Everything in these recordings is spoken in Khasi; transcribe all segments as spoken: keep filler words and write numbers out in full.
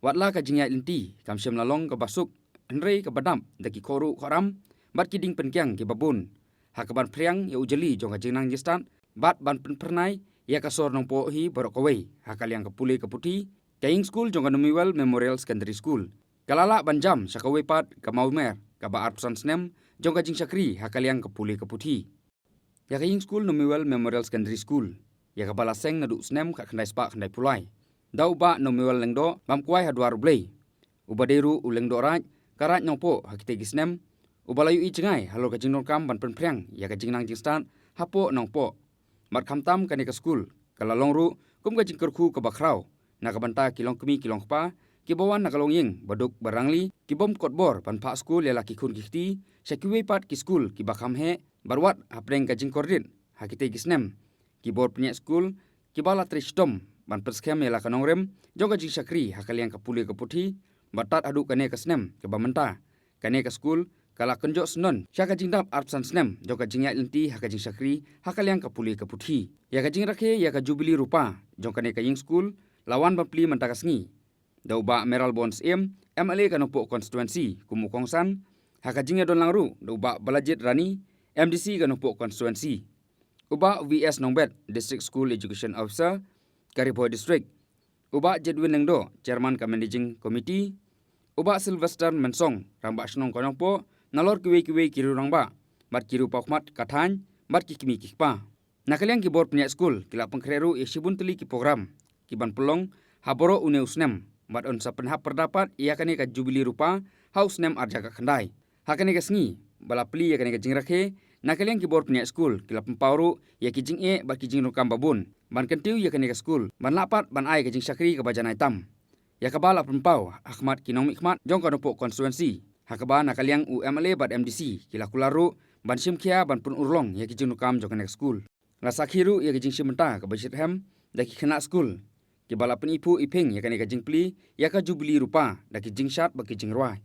Watla ka jingïaid lynti kam shym la long kaba suk, hynrei kaba dap da ki khohruh khohram bad ki ding pynkiang kiba bun, ha kaban phriang ïa u jali jong ka jingnang jingstad bad ban pynphyrnai ïa ka sor nongpoh hi baroh kawei ha ka liang ka pule ka puthi. Ka ïing skul jong ka Namiwal Memorial Secondary School ka la lah ban jam sha kawei pat ka mawmer kaba arphew san snem jong ka jingshakri ha ka liang ka pule ka puthi. Ïa ka ïing skul Namiwal Memorial Secondary School, ïa kaba la seng naduh u snem khatkhyndai spah khyndaiphew lai da u Bah Namiwal Lyngdoh bam kwai ha dwar U Blei, uba dei ruh u Lyngdoh Raid ka Raid Nongpoh ha kitei ki snem, uba la ïohi jngai halor ka jingdonkam ban pynphriang ïa ka jingnang jingstad hapoh Nongpoh. Bad khamtam kane ka skul ka la long ruh kum ka jingkyrkhu kaba khraw na ka bynta ki longkmie ki longkpa kiba wan na ka longïing baduk barangli, ki bym kot bor ban phah skul ïa la ki khun ki kti sha kiwei pat ki skul kiba kham heh. Bad wat hapdeng ka jingkordit ha kitei ki snem, ki bor pynïaid skul kiba la trei shitom ban pynskhem ïa la ka nongrim jong ka jingshakri ha ka liang ka pule ka puthi, bad tad haduh kane ka snem kaba mynta, kane ka skul ka la kynjoh syndon sha ka jingdap arphew san snem jong ka jingïaid lynti ha ka jingshakri ha ka liang ka pule ka puthi. Ïa ka jingrakhe ïa ka Jubili Rupa jong kane ka ïing skul la wan ban plie mynta ka sngi da u Bah Mayralborn Syiem, M L A ka Nongpoh Constituency kum u kongsan, ha ka jingïadon lang ruh da u Bah Balajied Rani, M D C ka Nongpoh Constituency, u Bah V S Nongbet, District School Education Officer ka Ri Bhoi District, u Bah Jedwin Lyngdoh, Chairman ka Managing Committee, u Bah Sylvester Mynsong, Rangbah Shnong ka Nongpoh, nalor kiwei kiwei ki riew rangbah bad ki riew paw khmat ka thaiñ bad ki kmie ki kpa. Na ka liang ki bor pynïaid skul ki la pynkhreh ruh ïa shibun tylli ki program ki ban pynlong ha baroh une u snem, bad yn sa pynhap pyrda pat ïa kane ka Jubili Rupa ha u snem ar hajar khatkhyndai. Ha kane ka sngi ba la plie ïa kane ka jingrakhe, na ka liang ki bor pynïaid skul ki la pynpaw ruh ïa ki jingeh bad ki jingdonkam babun ban kyntiew ïa kane ka skul ban lah pat ban ai ka jingshakri kaba janai tam, ïa kaba la pynpaw ha khmat ki nongmihkhmat jong ka Nongpoh Constituency, ha kaba na ka liang u M L A bad M D C ki la kular ruh ban shim khia ban pynurlong ïa ki jingdonkam jong kane ka skul. La sakhi ruh ïa ka jingshim bynta kaba shitrhem da ki khynnah skul kiba la pyniphuh iphieng ïa kane ka jingplie ïa ka Jubili Rupa da ki jingshad bad ki jingrwai.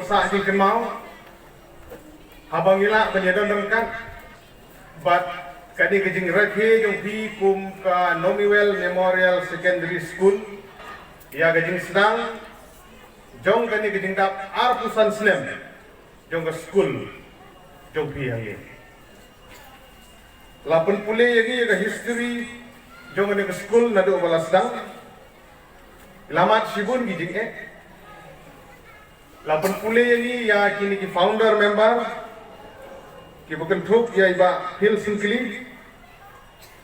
Sa jingkynmaw, haba ngi lah ban ïadon ryngkat bad kane ka jingrakhe jong phi kum ka Nomiwell Memorial Secondary School, ïa ka jingsdang jong kane ka jingdap arphew san snem jong ka skul jong phi hangne. La pynpule ïa ngi ïa ka history jong kane ka skul naduh ba la sdang. La mad shibun ki jingeh. La pynpule ïa ngi ïa kine ki founder member, kiba kynthup ïa i Bah Phil Syngkli,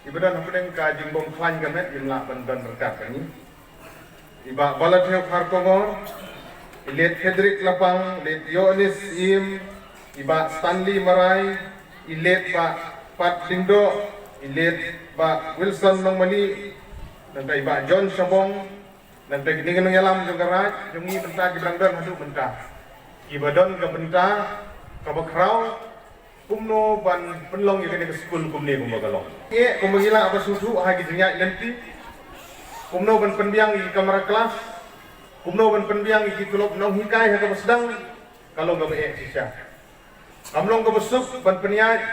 iba don hapdeng ka jingbym khlaiñ ka met, im lah ban don ryngkat bad ngi. I Bah Balatheo Kharkongor, i Late Frederick Lapang, Late Yohanes Im, i Bah Stanley Marai, i Late Bah Pat Lyngdoh, i Late Bah Wilson Nongmali, nangta i Bah John Shabong, nangta kine ki nongïalam jong ka raid jong ngi mynta kiba dang don haduh mynta, kiba don ka bynta kaba khraw kumno ban pynlong ïa kane ka skul kumne kumba ka long. Ngi kumba ngi lah ba sngewthuh ha ki jingïaid lynti, kumno ban pynbiang ïa ki kamra klas, kumno ban pynbiang ïa ki tulop nonghikai ha kaba sdang, ka long kaba eh shisha. Kam long kaba suk ban pynïaid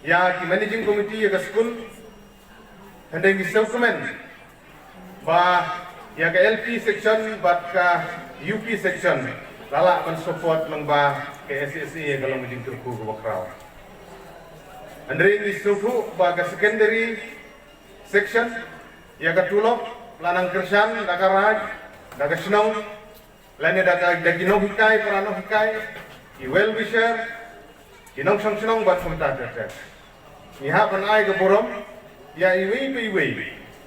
ïa ki managing committee ïa ka skul, hynrei ngi sngewkmen ba ïa ka L P section bad ka U P section la lah ban support lyngba ka S S A, ka long ka jingkyrkhu kaba khraw. Hynrei ngi sngewthuh ba ka secondary section, ïa ka tulop la nang kyrshan da ka raid, da ka shnong, lane da ka, da ki nonghikai, para nonghikai, ki well wisher, ki nongshong shnong bad kumta ter ter. Ngi hap ban ai ka burom ïa iwei pa iwei,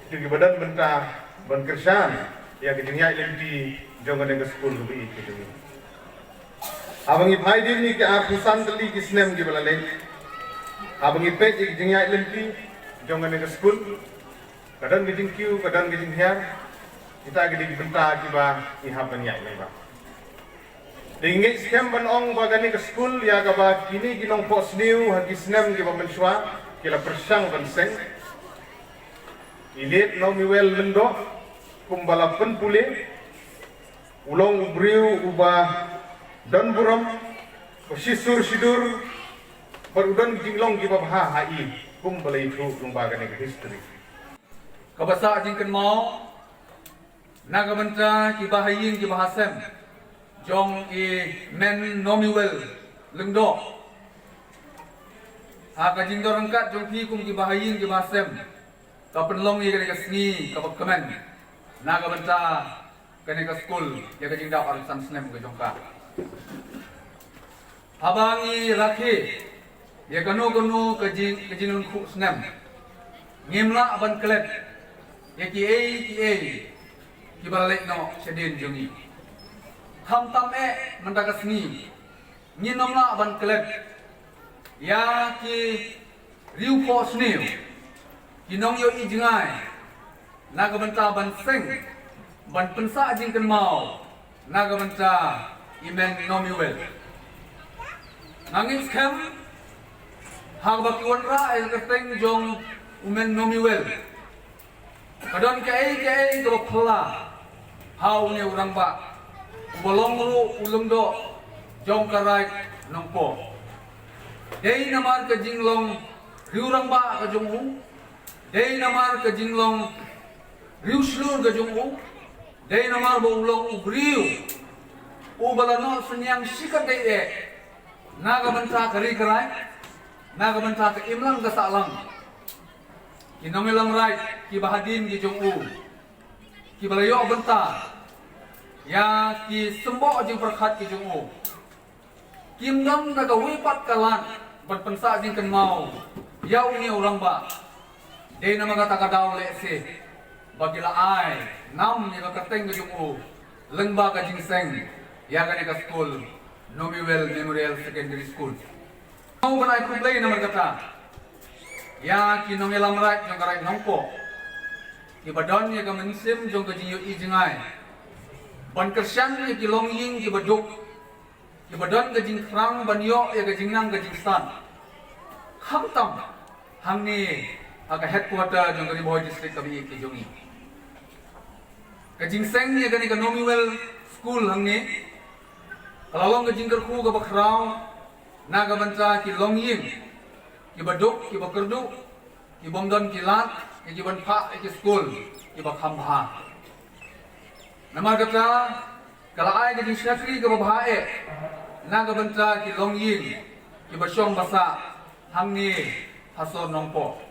kito kiba don bynta ban kyrshan ïa ka jingïaid lynti jong kane ka skul kaba ïeit ka jong ngi. Haba ngi phai dien ïa ki arphew san tylli ki snem kiba la leit, haba ngi peit ïa ka jingïaid lynti jong kane ka skul, ka don ka jingkiew, ka don ka jinghiar. Kita ki dei ki bynta kiba ngi hap ban ïaid lyngba. Te ngi ngeit skhem ban ong ba kane ka skul ïa kaba kine ki nongphohsniew ha ki snem kiba mynshuwa ki la pyrshang ban seng, i Late Nomiwell Lyngdoh, kumba la pynpule, u long u briew uba don burom, uba shisur shidur, bad u don jinglong kiba bha ha i, kumba la ïathuh lyngba kane ka history. Kaba sah jingkynmaw na ka bynta ki bahaïing ki bahasem jong i Men Nomiwell Lyngdoh, ha ka jingdon ryngkat jong phi kum ki bahaïing ki bahasem, ka pynlong ïa kane ka sngi kaba kmen na ka bynta kane ka skul ïa ka jingdap arphew san snem ka jong ka. Haba ngi rakhe ïa kano kano ka jing, ka jinglyngkhuh snem, ngim lah ban klet ïa kiei kiei kiba la leit noh shadien jong ngi. Khamtam eh mynta ka sngi ngin ym lah ban klet ïa ki riewphohsniew, ki nongïohi jngai, na ka bynta ban seng, ban pynsah jingkynmaw na ka bynta i Men Nomiwell. Nga ngeit skhem ha kaba ki wanrah ïa ka kyrteng jong u Men Nomiwell, ka don kaei kaei kaba phylla ha une u rangbah uba long ruh u lyngdoh jong ka raid Nongpoh. Dei namar ka jinglong riewrangbah ka jong u, dei namar ka jinglong riewshlur ka jong u, dei namar ba u long u briew uba la noh synñiang shikatdei eh na ka bynta ka ri ka raid, na ka bynta ka imlang ka sahlang. Ki nongïalam raid kiba hadien ki jong u, kiba la ïoh bynta ïa ki symboh jingpyrkhat ki jong u, kim don da kawei pat ka lad ban pynsah jingkynmaw ïa une u rangbah. Dei namar kata ka daw lehse ba ki la ai nam ïa ka kyrteng ka jong u lyngba ka jingseng ïa kane ka skul, Nomiwell Memorial Secondary School. Nga ban ai khublei namar kata ïa ki nongïalam raid jong ka raid Nongpoh, kiba don ïa ka mynsiem jong ka jingïohi jngai ban kyrshan ïa ki longïing kiba duk, kiba don ka jingthrang ban ïoh ïa ka jingnang ka jingstad, khamtam hangne ha ka headquarter jong ka Ri Bhoi District kaba ïeit ka jong ngi. Ka jingseng ïa kane ka Nomiwell School hangne Ka la long ka jingkyrkhu kaba khraw na ka bynta ki longïing kiba duk, kiba kyrduh, ki bym don ki lad, ki ban phah ïa ki skul kiba kham bha. Namar kata, ka la ai ka jingshakri kaba bha eh na ka bynta ki longïing kiba shong ba sah hangne ha Sor Nongpoh.